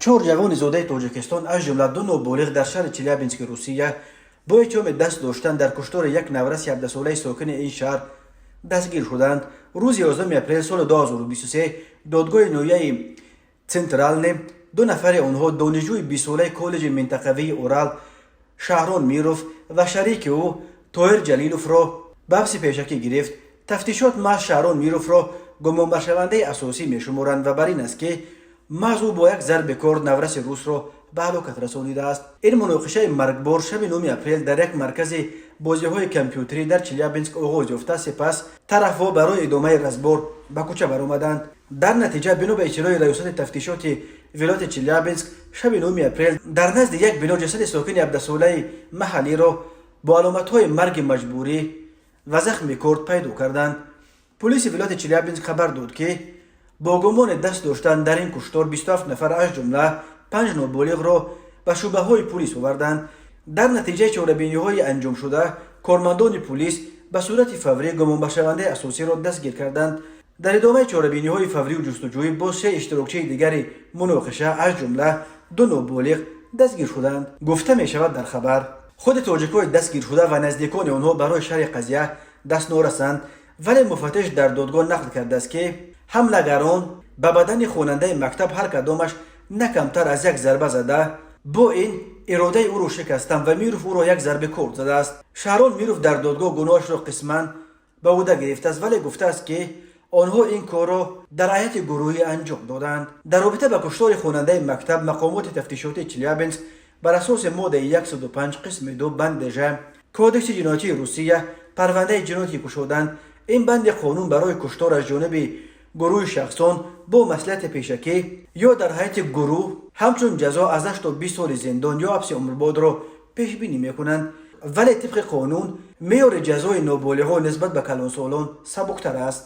Чор ҷавони зодаи Тоҷикистон, аз ҷумла ду ноболиғ, дар шаҳри Челябински Русия бо иттиҳоми даст доштан дар куштори як навраси 17-солаи сокини ин шаҳр дастгир шуданд. Рӯзи 11 апрел соли 2023 додгоҳи ноҳияи Центральный ду нафари онҳо, донишҷӯи 20-солаи коллеҷи минтақавии Урал Шаҳрон Миров ва шарики ӯ Тоҳир Ҷалиловро ба ҳабси пешакӣ гирифт. Тафтишот маҳз Шаҳрон Мировро гумонбаршавандаи асосӣ мешуморанд ва бар ин аст, ки маҳз ӯ бо як зарби корд навраси русро ба ҳалокат расонидааст. Ин муноқишаи маргбор шаби 9 апрел дар як маркази бозиҳои компютерӣ дар Челябинск оғоз ёфта, сипас тарафҳо барои идомаи разбор ба кӯча баромаданд. Дар натиҷа, бино ба иттилои раёсати тафтишоти вилояти Челябинск, шаби 9 апрел дар назди як бино ҷасади сокини 17-солаи маҳаллиро бо аломатҳои марги маҷбурӣ ва захми корд пайдо карданд. Пулиси вилояти Челябинск хабар дод, ки бо гумони даст доштан дар ин куштор 27 нафар, аз ҷумла панҷ ноболиғро ба шӯъбаҳои пулис оварданд. Дар натиҷаи чорабиниҳои анҷомшуда кормандони пулис ба сурати фаврӣ гумонбаршавандаи асосиро дастгир карданд. Дар идомаи чорабиниҳои фаврию ҷустуҷӯӣ боз се иштирокчии дигари муноқиша, аз ҷумла ду ноболиғ, дастгир шуданд, гуфта мешавад дар хабар. Худи тоҷикҳои дастгиршуда ва наздикони онҳо барои шарҳи қазия даст норасанд, вале муфаттиш дар додгоҳ нақл кардааст, ки ҳамлагарон ба бадани хонандаи мактаб ҳар кадомаш на камтар аз як зарба зада, бо ин иродаи ӯро шикастанд ва Миров ӯро як зарби корд задааст. Шаҳрон Миров дар додгоҳ гуноҳашро қисман ба ӯҳда гирифтааст, вале гуфтааст, ки онҳо ин корро дар ҳайати гурӯҳӣ анҷом доданд. Дар робита ба куштори хонандаи мактаб мақомоти тафтишотии Челябинск бар асоси моддаи 105 қисми 2 банди ж Кодекси ҷиноятии Русия парвандаи ҷиноятӣ кушоданд. Ин банди қонун барои куштор аз ҷониби гурӯҳи шахсон бо маслиҳати пешакӣ ё дар ҳайати гурӯҳ ҳамчун ҷазо аз 8 то 20 соли зиндон ё ҳабси умрбодро пешбинӣ мекунанд. Вале тибқи қонун меъёри ҷазои ноболиғон нисбат ба калонсолон сабуктар аст.